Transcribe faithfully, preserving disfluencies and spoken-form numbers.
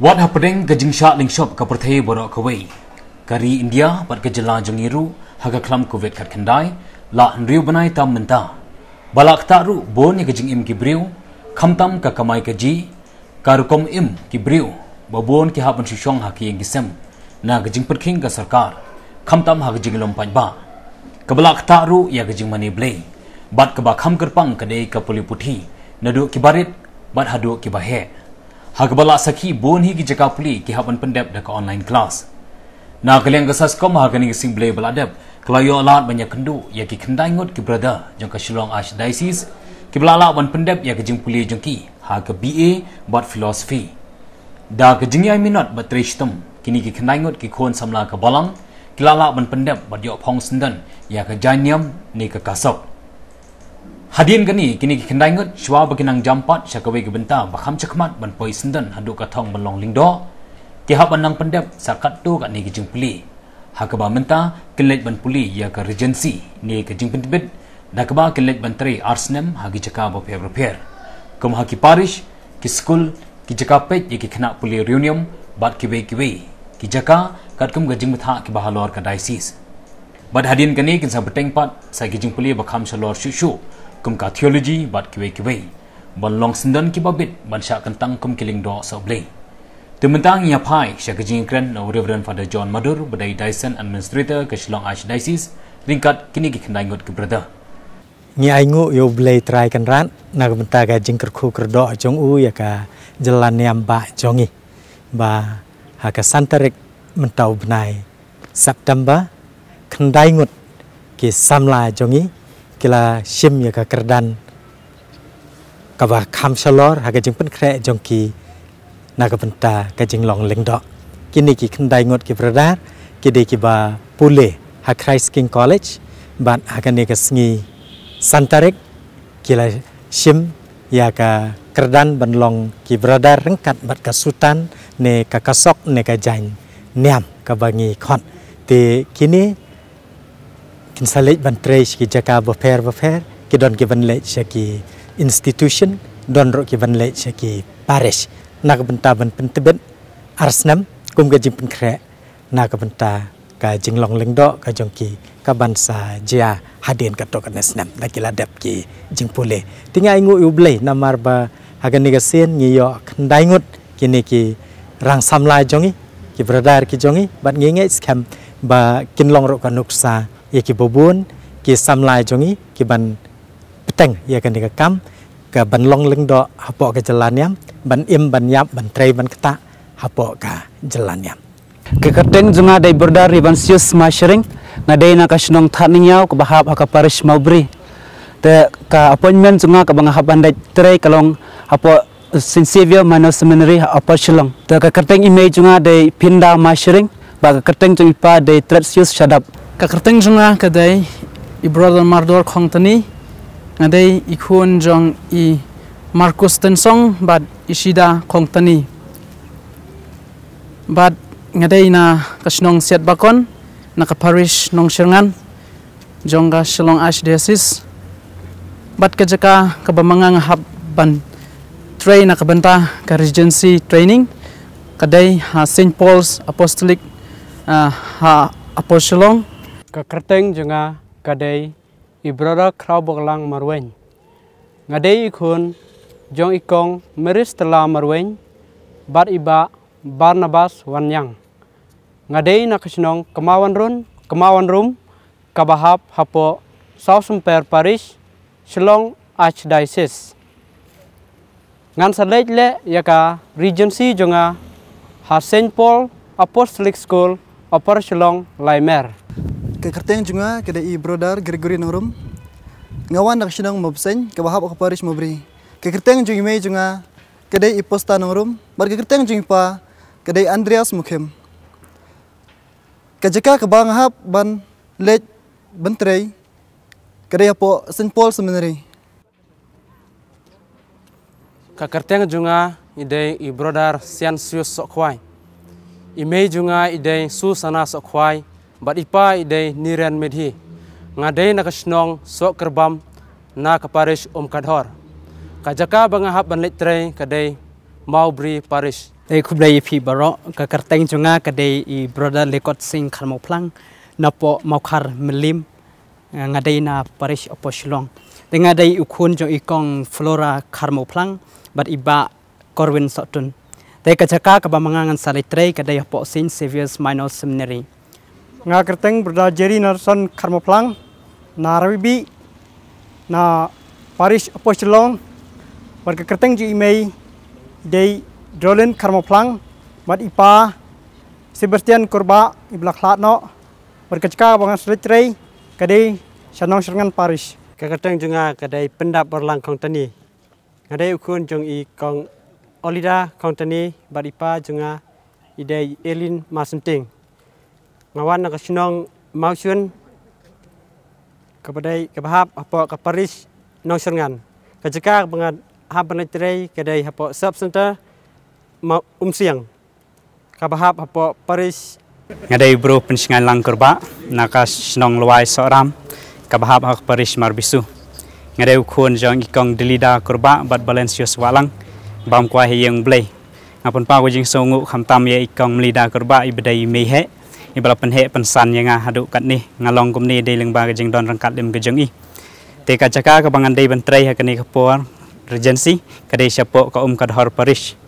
Wat hapdeng ka jingshah lyngshop ka pyrthei baroh kawei, ka ri India bad ka jylla jong ngi ruh ha ka khlam covid khatkhyndai la hynriew bnai tam mynta. Ba la ktah ruh bun ïa ka jingim ki briew, khamtam ka kamai kajih, ka rukom im ki briew, ba bun ki hap ban shu shong ha ki ïing ki sem na ka jingpynkhing ka sorkar, khamtam ha ka jinglum paidbah. Kaba la ktah ruh ïa ka jingmane Blei, bad kaba kham kyrpang ka dei ka pule puthi, naduh kiba rit bad haduh kiba heh. Ha kaba la sakhi bun hi ki jaka pule ki hap ban pyndep da ka online class. Na ka liang ka SASCOM ha kane ka sngi Blei ba la dep, ka la ïoh lad ban ïakynduh ïa ki khyndai ngut ki brother jong ka Shillong Archdiocese, kiba la lah ban pyndep ïa ka jingpule jong ki ha ka B A bad Philosophy. Da ka jingïai minot bad trei shitom, kine ki khyndai ngut ki khun samla ka balang ki la lah ban pyndep bad ïoh phong syndon ïa ka jaiñiam ne ka kasok. Hadien kane, kine ki khyndai ngut, shuwa ba ki nang jam pat sha kawei ka bynta ba kham shakhmat ban poi syndon haduh ka thong ban long lyngdoh, ki hap ban nang pyndep sa katto katne ki jingpule. Ha kaba mynta kin leit ban pule ïa ka Regency ne ka jingpyntbit, da kaba kin leit ban trei ar snem ha ki jaka bapher bapher, kum ha ki parish, ki skul, ki jaka peit ïa ki khynnah pule riewniam bad kiwei kiwei ki jaka, katkum ka jingbthah kiba halor ka diocese. Bad hadien kane kin sa bteng pat sa ki jingpule ba kham shalor shuh shuh, kum ka theology bad kiwei kiwei, ban long syndon kiba bit ban shah kyntang kum ki lyngdoh sohblei. Te mynta ngin ïa phai sha ka jingkren na u Reverend Father John Madur, ba dei Diocesan Administrator ka Shillong Archdiocese, ryngkat kine ki khyndai ngut ki brother. Ngi ainguh ïa u Blei Trai Kynrad na ka bynta ka jingkyrkhu kyrdoh jong u ïa ka jylla niam bah jong ngi, ba ha ka san tarik mynta u bnai September, khyndai ngut ki samla jong ngi ki la shim ïa ka kyrdan kaba kham shalor ha ka jingpynkhreh jong ki na ka bynta ka jinglong lyngdoh. Kine ki khyndai ngut ki brother ki dei kiba pule ha Christ King College, bad ha kane ka sngi san tarik ki la shim ïa ka kyrdan ban long ki brother ryngkat bad ka sutan ne ka kasok ne ka jaiñiam kaba ngi khot. Te kine kin sa leit ban trei sha ki jaka bapher bapher, ki don ki ban leit sha ki institution, don ruh ki ban leit sha ki parish, na ka bynta ban pyntbit ar snem kum ka jingpynkhreh na ka bynta ka jinglong lyngdoh ka jong ki, ka ban sa jia hadien katto katne snem da ki la dep ki jingpule. Te ngi ainguh ïa u Blei namar ba ha kane ka sien ngi ïoh khyndai ngut kine ki rang samla jong ngi, ki brother ki jong ngi, bad ngi ngeit skhem ba kin long ruh ka nuksa ïa kiba bun ki samla jong ngi ki ban bteng ïa kane ka kam ka ban long lyngdoh hapoh ka jylla niam, ban im ban ïap, ban trei ban ktah hapoh ka jylla niam. Ka kyrteng jong nga dei brother Revansius Mashering, nga dei na ka shnong Thadnynñiaw kaba hap ha ka parish Mawbri. Te ka appointment jong nga kaba nga hap ban leit trei ka long hapoh Saint Xavier Minor Seminary ha Upper Shillong. Te ka kyrteng i mei jong nga dei Pinda Mashering, bad ka kyrteng jong i pa dei Tretsius Shadap. Ka kyrteng jong nga ka dei i brother Mardor Khongtani, nga dei i khun jong i Marcus Tensong bad i Shida Khongtani. Bad nga dei na ka shnong Siatbakon, na ka parish Nongshyrngan, jong ka Shillong Archdiocese. Bad ka jaka kaba ma nga nga hap ban trei na ka bynta ka Regency Training ka dei ha Saint Paul's Apostolic, ah, ha Upper Shillong. Ka kyrteng jong nga ka dei i brother Khrawbaklang Marwein. Nga dei i khun jong i kong Mary Stella Marwein bad i bah Barnabas Wanniang. Nga dei na ka shnong Kmawanrun, Kmawanrum, kaba hap hapoh Sawsymper Parish, Shillong Archdiocese. Ngan sa leit leh ïa ka Regency jong nga ha Saint Paul Apostolic School, Upper Shillong, Laimer. Ka kyrteng jong nga ka dei i brother Gregory Nongrum. Nga wan na ka shnong Mawbseiñ kaba hap ha ka parish Mawbri. Ka kyrteng jong i mei jong nga ka dei i Posta Nongrum, bad ka kyrteng jong i pa ka dei Andreas Mukhim. Ka jaka kaba nga hap ban leit ban trei ka dei hapoh Saint Paul Seminary. Ka kyrteng jong nga i dei i brother Siansius Sohkhwai. I mei jong nga i dei Susana Sohkhwai, bad i pa i dei Niren Medhi. Nga dei na ka shnong Sohkyrbam, na ka parish Umkadhor. Ka jaka ba nga hap ban leit trei ka dei Mawbri Parish. Te khublei ïa phi baroh, ka kyrteng jong nga ka dei i Brother Lekot Singh Kharmawphlang, napoh Mawkhar Mylliem, eh, nga dei na parish hapoh Shillong. Te nga dei u khun jong i Kong Flora Kharmawphlang bad i Bah Corwin Sohtun. Te ka jaka kaba ma nga ngan sa leit trei ka dei hapoh Saint Xavier's Minor Seminary. Nga kyrteng Brother Jerry Nelson Kharmawphlang, na Rawibi, na parish hapoh Shillong. Bad ka kyrteng jong i mei i dei Drolin Kharmawphlang, bad i pa Sebastian Kurbah, iba la khlad noh. Bad ka jaka ba ngan sa leit trei ka dei sha Nongshyrngan parish. Ka kyrteng jong nga ka dei Pyndap Barlang Khongtani. Nga dei u khun jong i Kong Olida Khongtani bad i pa jong nga i dei Elin Marsynting. Nga wan na ka shnong Mawshun, kaba dei, kaba hap hapoh ka parish Nongshyrngan. Ka jaka ba nga hap ban leit trei ka dei hapoh Sub Centre Umsiang, kaba hap hapoh parish. Nga dei u Bru Pynshngain Lang Kurbah, na ka shnong Lwai Sohram, kaba hap ha ka parish Marbisu. Nga dei u khun jong i Kong Delida Kurbah bad Balensius Wahlang, bam kwai ha ïing U Blei. Nga pynpaw ka jingsngewnguh khamtam ïa i Kong Melida Kurbah iba dei i mei heh, iba la pynheh pynsan ïa nga haduh katne. Nga long kumne dei lyngba ka jingdon ryngkat lem ka jong i. Te ka jaka kaba ngan dei ban trei ha kane ka por Regency ka dei shapoh ka Umkadhor parish.